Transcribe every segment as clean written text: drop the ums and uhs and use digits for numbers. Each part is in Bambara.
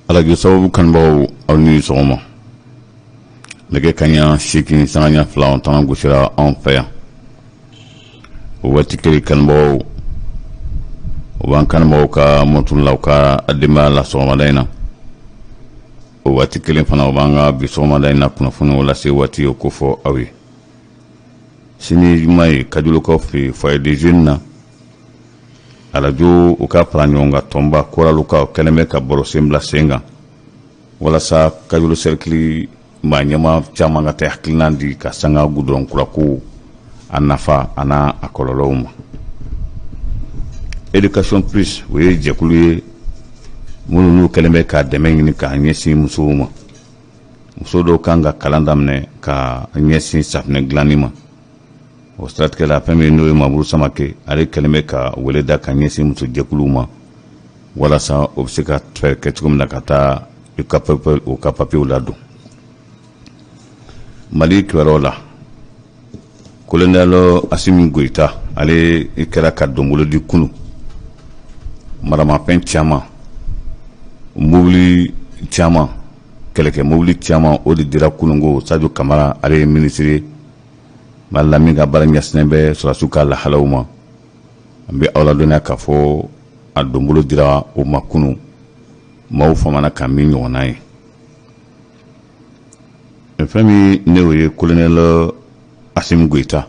Arajo sababu kanubagaw, aw ni sɔgɔma. Nɛgɛ kaɲa 8 sanga 2 tana gosira anw fɛ yan. O waati kelen, kanubagaw, o b'an kanubagaw ka mɔturu la, u ka denbaya la sɔgɔmada in na. O waati kelen fana, o b'an ka bi sɔgɔmada in na kunnafoniw lase waati o ko fɔ aw ye. Sini juma ye, Kajolokaw fɛ yen, foyer des jeunes na, arajo u ka fara ɲɔgɔn kan tɔnba Koralokaw kɛlen bɛ ka barosen bila sen kan walasa Kajolo sɛrikili maa ɲɛmaa caman ka taa hakilina di ka sanga gudɔrɔn kura ko a nafa a n'a a kɔlɔlɔw ma. Éducation Plus, o ye jɛkulu ye minnu n'u kɛlen bɛ ka dɛmɛ ɲini k'a ɲɛsin musow ma. Muso dɔw kan ka kalan daminɛ ka ɲɛsin safinɛ dilanni ma. O siratigɛ la, fɛn min n'o ye Mamuru Samake, ale kɛlen bɛ ka wele da ka ɲɛsin musojɛkuluw ma walasa o bɛ se ka fɛɛrɛ kɛ cogo min na ka taa u ka papiyew ladon. Mali kibaruyaw la, kolonɛli Asimi Goyita, ale kɛra ka donbolo di kunu. Maramafɛn caman, mobili caman, kɛlɛkɛ mobili caman, o de dira kununko. Sajo Kamara, ale ye minisiri Mali la min ka baara ɲɛsinnen bɛ sɔrɔdasiw ka lahalaw ma. An bɛ aw ladɔnniya k'a fɔ a donbolo dira o ma kunu, maaw famana ka min ɲɔgɔnna ye. Fɛn min ne o ye kolonɛli Asimi Goyita,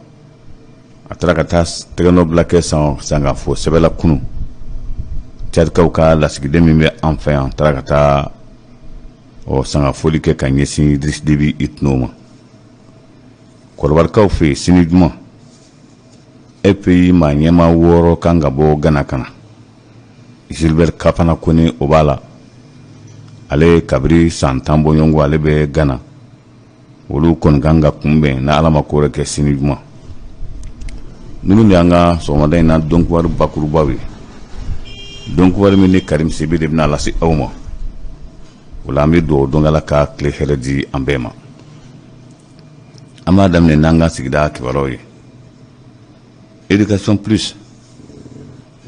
a taara ka taa tɛgɛnɔbila kɛ sangafo sɛbɛn la kunu. Cadikaw ka lasigiden min bɛ an fɛ yan taara ka taa ɔ sangafoli kɛ ka ɲɛsin Idriss Déby Itno ma. Kɔdiwarikaw fɛ yen, sini juma, EPI maa ɲɛmaa 6 kan ka bɔ Gana ka na. Gilbert Kafana Kone, o b'a la. Ale kabiri san 10 bɔɲɔgɔnko ale bɛ Gana. Olu kɔni kan ka kunbɛn ni Ala ma ko wɛrɛ kɛ sini juma. Ninnu de y'an ka sɔgɔmada in na donkibaru bakurubaw ye, donkibaru min ni Karim Sibi de bɛna lase aw ma. O la, an bɛ dugawu don Ala ka tile hɛrɛ di an bɛɛ ma. An b'a daminɛ n'an ka sigida kibaruyaw ye. Éducation Plus,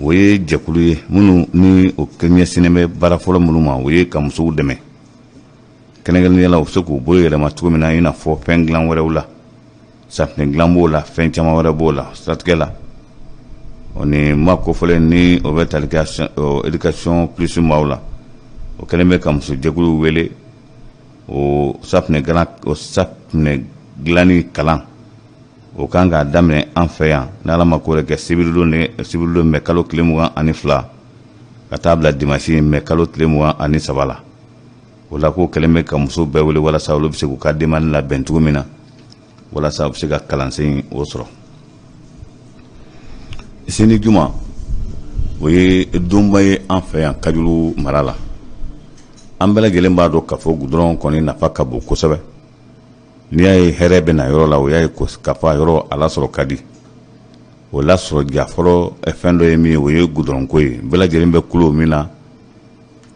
o ye jɛkulu ye minnu ni o ɲɛsinnen bɛ baara fɔlɔ minnu ma, o ye ka musow dɛmɛ kɛrɛnkɛrɛnnenya la, u bɛ se k'u bolo yɛlɛma cogo min na, i n'a fɔ fɛn dilan wɛrɛw la, safinɛ dilan b'o la, fɛn caman wɛrɛ b'o la. Siratigɛ la, o ni maa kofɔlen ni o bɛ tali kɛ Éducation Plus maaw la, o kɛlen bɛ ka musojɛkuluw wele. O safinɛ o safinɛ dilanni kalan, o kan k'a daminɛ an fɛ yan ni Ala ma ko wɛrɛ kɛ sibiridon, ni sibiridon mɛ kalo tile 22 ka taa bila dimasi mɛ kalo tile 23 la. O la, ko kɛlen bɛ ka muso bɛɛ wele walasa olu bɛ se k'u ka demande labɛn cogo min na, walasa u bɛ se ka kalansen o sɔrɔ. Sini juma, o ye donba ye an fɛ yan Kajuru mara la. An bɛɛ lajɛlen b'a dɔn k'a fɔ gudɔrɔn kɔni nafa ka bon kosɛbɛ. N'i y'a ye hɛrɛ bɛ na yɔrɔ la, o y'a ye k'a fɔ a yɔrɔ a lasɔrɔ ka di. O lasɔrɔ ja fɔlɔ fɛn dɔ ye min ye, o ye gudɔrɔnko ye. Bɛɛ lajɛlen bɛ kulo min na,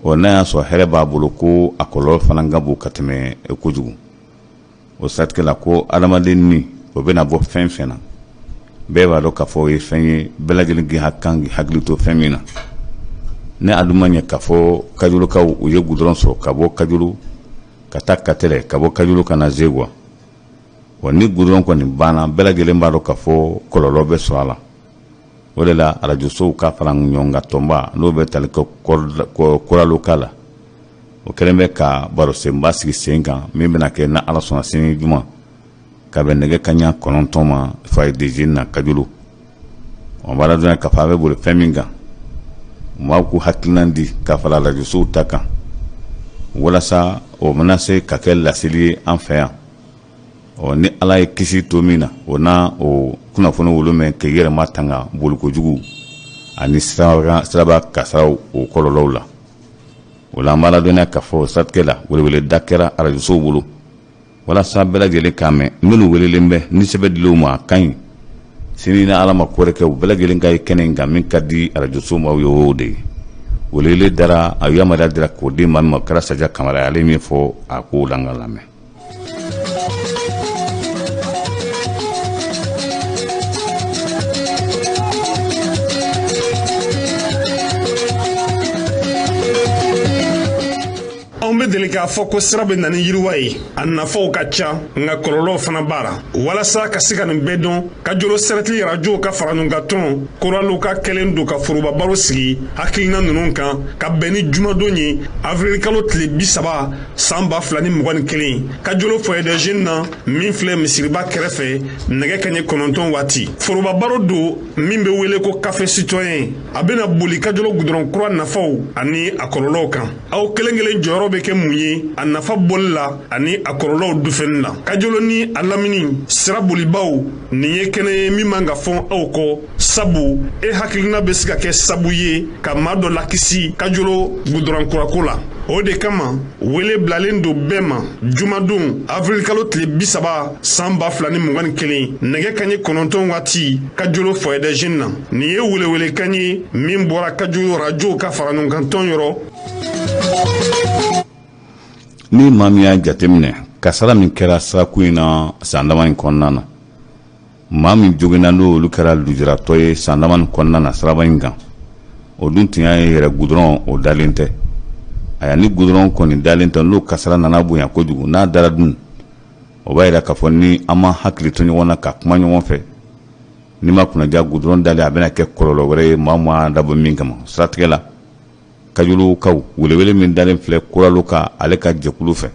ɔ n'a y'a sɔrɔ hɛrɛ b'a bolo, ko a kɔlɔlɔ fana ka bon ka tɛmɛ kojugu. O siratigɛ la, ko adamaden ni o bɛna bɔ fɛn fɛn na, bɛɛ b'a dɔn k'a fɔ o ye fɛn ye bɛɛ lajɛlen k'i kan k'i hakili to fɛn min na. Ne a dun ma ɲɛ k'a fɔ Kajolokaw u ye gudɔrɔn sɔrɔ ka bɔ Kajolo ka taa Katɛlɛ, ka bɔ Kajolo ka na Zeguwa. Wa ni gudɔrɔn kɔni banna, bɛɛ lajɛlen b'a dɔn k'a fɔ kɔlɔlɔ bɛ sɔrɔ a la. O de la, arajosow ka fara ɲɔgɔn kan tɔnba n'o bɛ tali kɛ Koraloka la, o kɛlen bɛ ka barosenba sigi sen kan min bɛna kɛ ni Ala sɔnna sini juma ka bɛn nɛgɛ kaɲa 9 ma foyer des jeunes na Kajolo. O b'a ladɔnniya k'a fɔ a bɛ boli fɛn min kan, maaw k'u hakilina di ka fara arajosow ta kan walasa o bɛna se ka kɛ laseli ye an fɛ yan. Ɔ ni Ala ye kisi to min na, o na o kunnafoni wolo mɛn k'i yɛrɛ ma tanga bolikojugu ani siraba kasaraw o kɔlɔlɔw la. O la, an b'a ladɔnniya k'a fɔ o siratigɛ la, weleweleda kɛra arajosow bolo walasa bɛɛ lajɛlen k'a mɛn. Minnu welelen bɛ ni sɛbɛn dil'u ma, a ka ɲi. Sini ni Ala ma ko wɛrɛ kɛ, u bɛɛ lajɛlen ka ye kɛnɛ in kan. Min ka di arajoso maaw ye, o de ye welewele dara, a yamaruya dira k'o di maa min ma, o kɛra Saja Kamara ye. Ale min fɔ a k'o la, an ka lamɛn. An bɛ deli k'a fɔ ko sira bɛ na ni yiriwa ye, a nafaw ka ca, nka kɔlɔlɔw fana b'a la. Walasa ka se ka nin bɛɛ dɔn, Kajolo sɛrɛkili arajow ka faraɲɔgɔnkan koraliw ka kɛlen don ka foroba baro sigi hakilina ninnu kan ka bɛn ni jumadon ye, avril kalo tile 30 san 2021, Kajolo foyer des jeunes na min filɛ misiriba kɛrɛfɛ, nɛgɛ kaɲɛ 9 waati. Foroba baro don min bɛ wele ko café citoyen. A bɛna boli Kajolo gudɔrɔn kura nafaw ani a kɔlɔlɔw kan. Aw kelen kelen jɔyɔrɔ bɛ kɛ mun ye a nafa bɔli la ani a kɔlɔlɔw dufɛnni la Kajolo ni a lamini sira bolibaw? Nin ye kɛnɛ ye min man ka fɔ aw kɔ, sabu e hakilina bɛ se ka kɛ sabu ye ka maa dɔ lakisi Kajolo gudɔrɔn kurako la. O de kama wele bilalen don bɛɛ ma jumadon, avril kalo tile 30 san 2021, nɛgɛ kaɲɛ 9 waati, Kajolo foyer des jeunes na. Nin ye welewelekan ye min bɔra Kajolo rajow ka faraɲɔgɔnkantɔn yɔrɔ. Ni maa min y'a jateminɛ kasara min kɛra sirako in na san dama in kɔnɔna na, maa min joginna, n'olu kɛra lujuratɔ ye san dama in kɔnɔna na siraba in kan, o dun tun y'a ye yɛrɛ gudɔrɔn o dalen tɛ. Aya, ni gudɔrɔn kɔni dalen tɛ, n'o kasara nana bonya kojugu, n'a dara dun, o b'a yira k'a fɔ ni an ma hakili to ɲɔgɔn na ka kuma ɲɔgɔn fɛ, n'i ma kunnaja, gudɔrɔn dalen a bɛna kɛ kɔlɔlɔ wɛrɛ ye maa ma dabɔ min kama. Siratigɛ la, Kajolokaw welewele min dalen filɛ Koralo ka ale ka jɛkulu fɛ,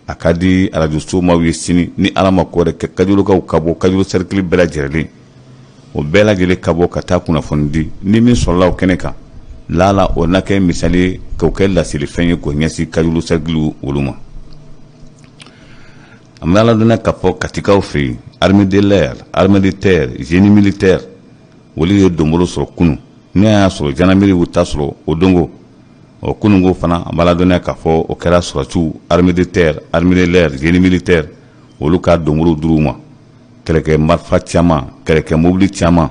a ka di arajoso maaw ye sini, ni Ala ma ko wɛrɛ kɛ, Kajolokaw ka bɔ, Kajolo sɛrikili bɛɛ lajɛlen, o bɛɛ lajɛlen ka bɔ ka taa kunnafoni di. Ni min sɔrɔla o kɛnɛ kan, lala o na kɛ misali ye k'o kɛ laselifɛn ye k'o ɲɛsin Kajolo sɛrikili olu ma. An bɛ ladɔnniya k'a fɔ Katikaw fɛ yen, armée de l'air, armée de terre, génie militaire, olu ye donbolo sɔrɔ kunun. N'a y'a sɔrɔ gendarmerie y'u ta sɔrɔ o dongo, ɔ kununko fana, an b'a ladɔnniya k'a fɔ o kɛra sɔrɔsiw, armée de terre, armée de l'air, génie militaire, olu ka donbolo dir'u ma. Kɛlɛkɛ marifa caman, kɛlɛkɛ mobili caman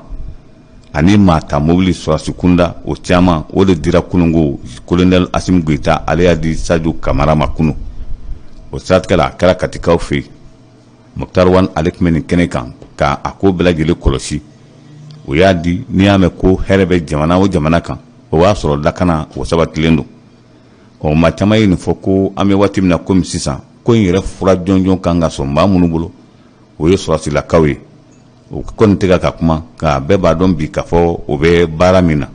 ani maa ta mobili sɔrɔsi kunda, o caman, o de dira kununko. Colonel Asimi Goyita, ale y'a di Sadio Kamara ma kunun. O siratigɛ la, a kɛra Katikaw fɛ yen. Moctar Ouane, ale tun bɛ nin kɛnɛ kan ka a ko bɛɛ lajɛlen kɔlɔsi. O y'a di. N'i y'a mɛn ko hɛrɛ bɛ jamana o jamana kan, o b'a sɔrɔ lakana o sabatilen don. Ɔ, maa caman ye nin fɔ ko an bɛ waati min na komi sisan, ko in yɛrɛ fura jɔnjɔn kan ka sɔrɔ maa minnu bolo, o ye sɔrɔsilakaw ye. O kɔni tɛ ka kuma nka bɛɛ b'a dɔn bi k'a fɔ o bɛ baara min na,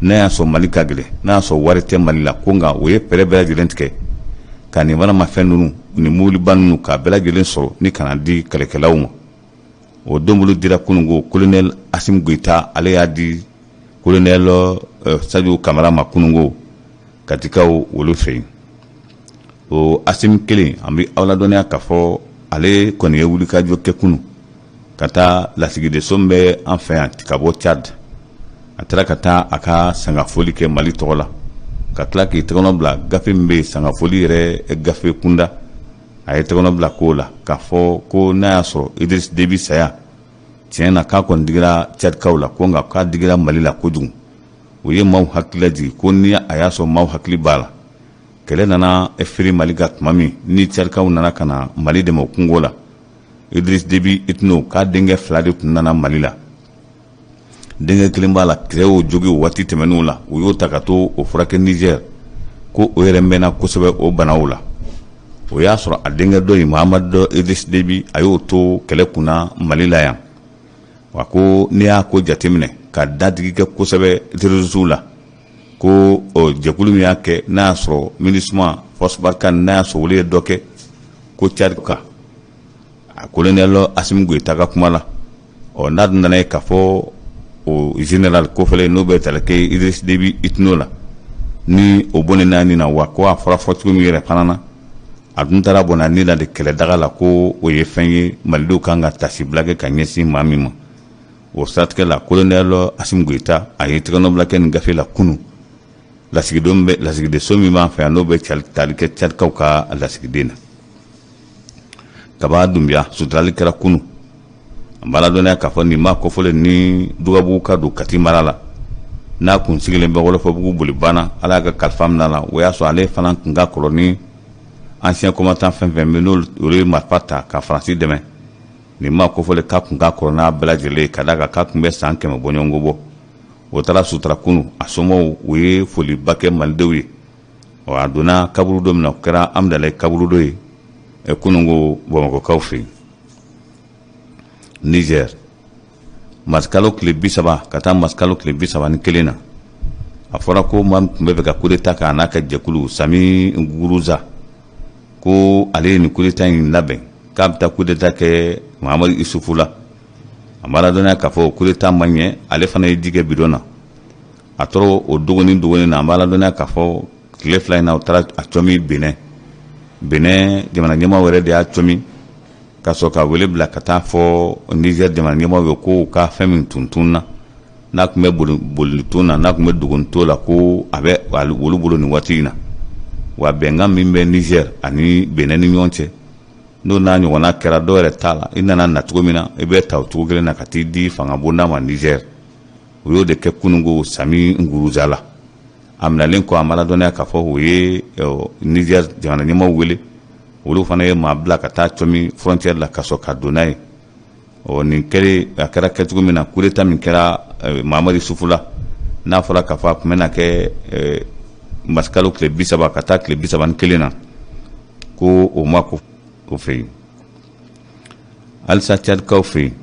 n'a y'a sɔrɔ Mali ka gɛlɛn, n'a y'a sɔrɔ wari tɛ Mali la, ko nka o ye fɛɛrɛ bɛɛ lajɛlen tigɛ ka nin manamafɛn ninnu ni mobiliba ninnu k'a bɛɛ lajɛlen sɔrɔ ni kana di kɛlɛkɛlaw ma. O donbolo dira kununko. Colonel Asimi Goyita, ale y'a di colonel Sadio Kamara ma kununko Katikaw olu fɛ yen. O Asimi kelen, an bɛ aw ladɔnniya k'a fɔ ale kɔni ye wulikajɔ kɛ kunun ka taa lasigidenso min bɛ an fɛ yan ka bɔ Tchad. A taara ka taa a ka sangafoli kɛ Mali tɔgɔ la, ka tila k'i tɛgɛnɔ bila gafe min bɛ yen, sangafoli yɛrɛ gafe kunda, a ye tɛgɛnɔ bila k'o la k'a fɔ ko n'a y'a sɔrɔ Idriss Déby saya tiɲɛ na, k'a kɔni digira Tchadkaw la, ko nka k'a digira Mali la kojugu. O ye maaw hakili lajigin ko ni a y'a sɔrɔ maaw hakili b'a la, kɛlɛ nana firi Mali kan tuma min ni Tchadkaw nana ka na Mali dɛmɛ o kunko la, Idriss Déby Itno k'a denkɛ fila de tun nana Mali la. Denkɛ kelen b'a la, kisɛ y'o jogin o waati tɛmɛnenw la, u y'o ta ka to o furakɛ Niger, ko o yɛrɛ mɛnna kosɛbɛ o banaw la. O y'a sɔrɔ a denkɛ dɔ in, Mahamat Idriss Déby, a y'o to kɛlɛ kunna Mali la yan. Wa ko n'i y'a ko jateminɛ ka dadigi kɛ kosɛbɛ terroristew la, ko jɛkulu min y'a kɛ, n'a y'a sɔrɔ MINUSMA, Force Barkhane, n'a y'a sɔrɔ olu ye dɔ kɛ ko Tchad kan, a colonel Asimi Goyita ka kuma la. Ɔ, n'a dun nana ye k'a fɔ o général kofɔlen n'o bɛ tali kɛ Idriss Déby Itno la, ni o bɔnɛna ni na, wa ko a fɔra fɔ cogo min yɛrɛ fana na, a dun taara bɔnna ni la de kɛlɛdaga la, ko o ye fɛn ye malidenw kan ka tasibila kɛ ka ɲɛsin maa min ma. O siratigɛ la, colonel Asimi Goyita, a ye tɛgɛnɔbila kɛ nin gafe la kunun, lasigiden bɛ lasigidenso min b'an fɛ yan, n'o bɛ tali kɛ Tchadkaw ka lasigiden na. Kaba Dunbiya suturali kɛra kunun. An b'a ladɔnniya k'a fɔ nin maa kofɔlen ni Dugabugu ka don Kati mara la, n'a kun sigilen bɛ Wɔlɔfɔbugu Bolibana, Ala y'a ka kalifa minɛ a la. O y'a sɔrɔ ale fana tun ka kɔrɔ ni ancien combattant fɛn fɛn bɛ, n'olu ye marifa ta ka Faransi dɛmɛ, nin maa kofɔlen k'a kun ka kɔrɔ n'a bɛɛ lajɛlen, ka d'a kan k'a tun bɛ san 100 bɔɲɔgɔnko bɔ. O taara sutura kunun. A somɔgɔw, u ye foliba kɛ malidenw ye. Ɔ, a donna kaburudo min na, o kɛra Amudalayi kaburudo ye kununko Bamakɔkaw fɛ yen. Niger, marisikalo tile 30 ka taa marisikalo tile 31 na, a fɔra ko maa min tun bɛ fɛ ka coup d'état k'a n'a ka jɛkulu, Sami Guruza, ko ale ye nin coup d'état in labɛn k'a bɛ taa coup d'état kɛ Mahamadu Isufu la. A b'a ladɔnniya k'a fɔ coup d'état ma ɲɛ, ale fana ye ji kɛ bidon na. A tora o dogoni dogoni na. An b'a ladɔnniya k'a fɔ tile 2 in na, u taara a cɔmi Benin. Benin jamana ɲɛmaaw yɛrɛ de y'a cɔmi ka sɔrɔ ka wele bila ka taa fɔ Niger jamana ɲɛmaaw ye ko u ka fɛn min tun tunna, n'a tun bɛ bolitun na, n'a tun bɛ dogonito la, ko a bɛ olu bolo nin waati in na. Wa bɛnkan min bɛ Niger ani Benin ni ɲɔgɔn cɛ, n'o n'a ɲɔgɔnna kɛra, dɔw yɛrɛ t'a la. I nana nacogo min na, i bɛ ta o cogo kelen na ka t'i di fanga bonda ma Niger. U y'o de kɛ kununko Sami Guruza la. A minɛlen kɔ, a ma ladɔnniya k'a fɔ o ye Niger jamana ɲɛmaaw wele. Olu fana ye maa bila ka taa cɔmi frontière la ka sɔrɔ ka don n'a ye. Ɔ, nin kɛlen, a kɛra kɛcogo min na, coup d'état min kɛra Mahamadu Isufu la, n'a fɔra k'a fɔ a tun bɛna kɛ marisikalo tile 30 ka taa tile 31 na, ko o ma ko o fɛ yen. Halisa Tchadikaw fɛ yen,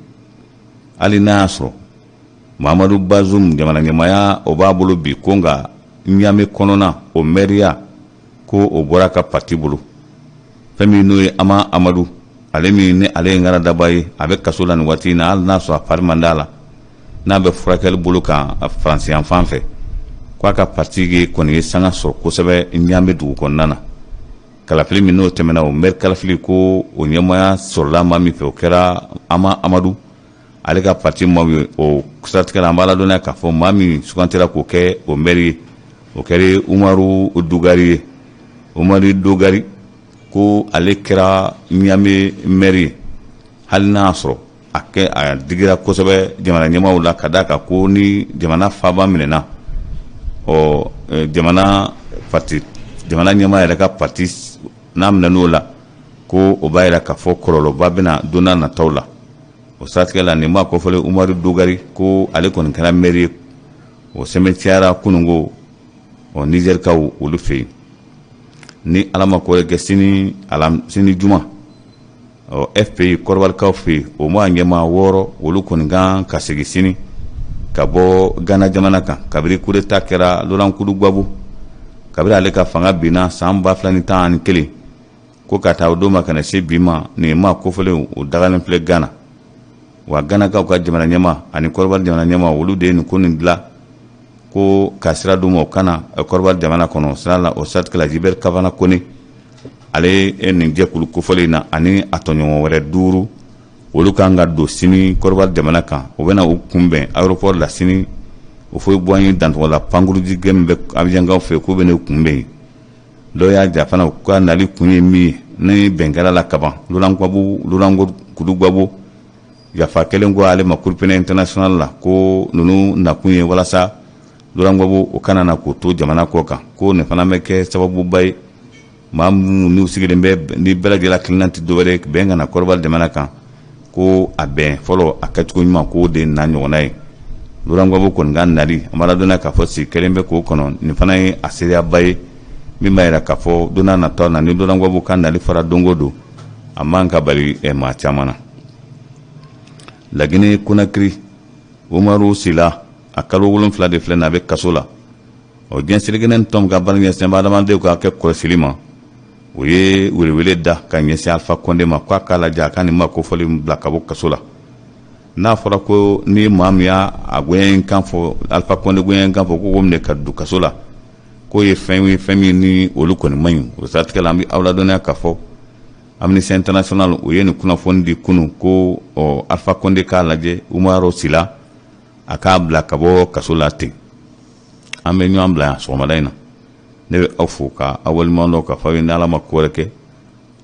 hali n'a y'a sɔrɔ Mahamadu Bazum jamana ɲɛmaaya o b'a bolo bi, ko nka Ɲame kɔnɔna o mɛriya, ko o bɔra ka parti bolo. Fɛn min n'o ye Ama Amadu, ale min ni ale ye ŋaradaba ye, a bɛ kaso la nin waati in na, hali n'a sɔrɔ a fari man d'a la, n'a bɛ furakɛli bolo kan Faransi yan fan fɛ, k'a ka parti kɔni ye sanga sɔrɔ kosɛbɛ Ɲame dugu kɔnɔna na. Kalafili min n'o tɛmɛna, o mɛri kalafili, ko o ɲɛmaaya sɔrɔla maa min fɛ, o kɛra Ama Amadu ale ka parti maaw ye. O siratigɛ la, an b'a ladɔnniya k'a fɔ maa min sugantira k'o kɛ o mɛri ye, o kɛra Umaru Dugari ye. Umaru Dugari, ko ale kɛra Ɲame mɛri ye, hali n'a y'a sɔrɔ a kɛ a digira kosɛbɛ jamana ɲɛmaaw la, ka d'a kan ko ni jamana faaba minɛna, ɔ, jamana parti, jamana ɲɛmaa yɛrɛ ka parti n'a minɛn'o la, ko o b'a yira k'a fɔ kɔlɔlɔba bɛna don n'a nataw la. O siratigɛ la, nin maa kofɔlen Umaru Dugari, ko ale kɔni kɛra mɛri ye. O sɛmɛntiyara kununko ɔ Nizɛrikaw olu fɛ yen. Ni Ala ma ko kɛ, sini sini juma, ɔ, FPI kɔrɔbalikaw fɛ yen, o maa ɲɛmaa wɔɔrɔ, olu kɔni kan ka segin sini ka bɔ Gana jamana kan. Kabiri coup d'état kɛra Laurent Gbagbo, kabiri ale ka fanga binna san 2011, ko ka taa o don ma ka na se bi ma, nin maa kofɔlenw o dagalen filɛ Gana. Wa Ganakaw ka jamana ɲɛmaa ani Kɔrɔbari jamana ɲɛmaa, olu de ye nin ko nin dilan ko ka sira d'u ma u kana Kɔrɔbari jamana kɔnɔ sira la. O siratigɛ la, Gilbert Kafana Kone, ale ye nin jɛkulu kofɔlen na ani a tɔɲɔgɔn wɛrɛ duuru, olu kan ka don sini Kɔrɔbari jamana kan. O bɛna u kunbɛn aéroport la sini, o fo Houphouët-Boigny dantɔgɔla pankurujigɛ min bɛ Abijankaw fɛ, k'u bɛ ne kunbɛn yen. Dɔw y'a jira fana, u ka nali kun ye min ye, ni bɛn kɛra la kaban, Laurent Gbagbo, Laurent Gbagbo yafa kɛlen ko ale ma Cour pénale internationale la, ko ninnu nakun ye walasa Laurent Gbagbo o kana na k'o to jamana kɔ kan, ko nin fana bɛ kɛ sababuba ye maa minnu n'u sigilen bɛ ni bɛɛ lajɛlen hakilina tɛ dɔwɛrɛ bɛn ka na Kɔrɔbari jamana kan, ko a bɛn fɔlɔ a kɛcogo ɲuman, k'o de n'a ɲɔgɔnna ye. Laurent Gbagbo kɔni ka nali, an b'a ladɔnniya k'a fɔ sigi kɛlen bɛ k'o kɔnɔ. Nin fana ye a seereyaba ye min b'a jira k'a fɔ don n'a nataw la, ni Laurent Gbagbo ka nali fɔra don o don, a man ka bali maa caman na. Laginɛ Konakiri, Umaru Sila, a kalo 7 de filɛ nin, a bɛ kaso la. Ɔ, diɲɛ seleke tɔn ka baara ɲɛsin bɛ adamadenw ka kɛ kɔlɔsili ma, o ye welewele da ka ɲɛsin Alpha Condé ma, k'a k'a lajɛ a ka nin maa kofɔlen bila ka bɔ kaso la. N'a fɔra ko ni maa min y'a a goɲɛ kan fɔ, Alpha Condé goɲɛ kan fɔ, ko k'o minɛ ka don kaso la, k'o ye fɛn ye, fɛn min ni olu kɔni man ɲi. O siratigɛ la, an bɛ aw ladɔnniya k'a fɔ Amnesty International, o ye nin kunnafoni di kunun ko ɔ, Alpha Condé k'a lajɛ Umaru Sila, a k'a bila ka bɔ kaso la ten. An bɛ ɲɔgɔn bila yan sɔgɔmada in na. Ne bɛ aw fo ka aw waleɲuman dɔn, ka fɔ aw ye ni Ala ma ko wɛrɛ kɛ,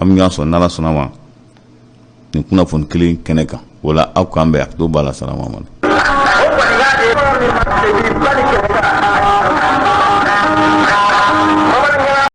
an bɛ ɲɔgɔn sɔrɔ n'Ala sɔnna ma nin kunnafoni kelen kɛnɛ kan. O la, aw k'an bɛn. A to b'a la, salama.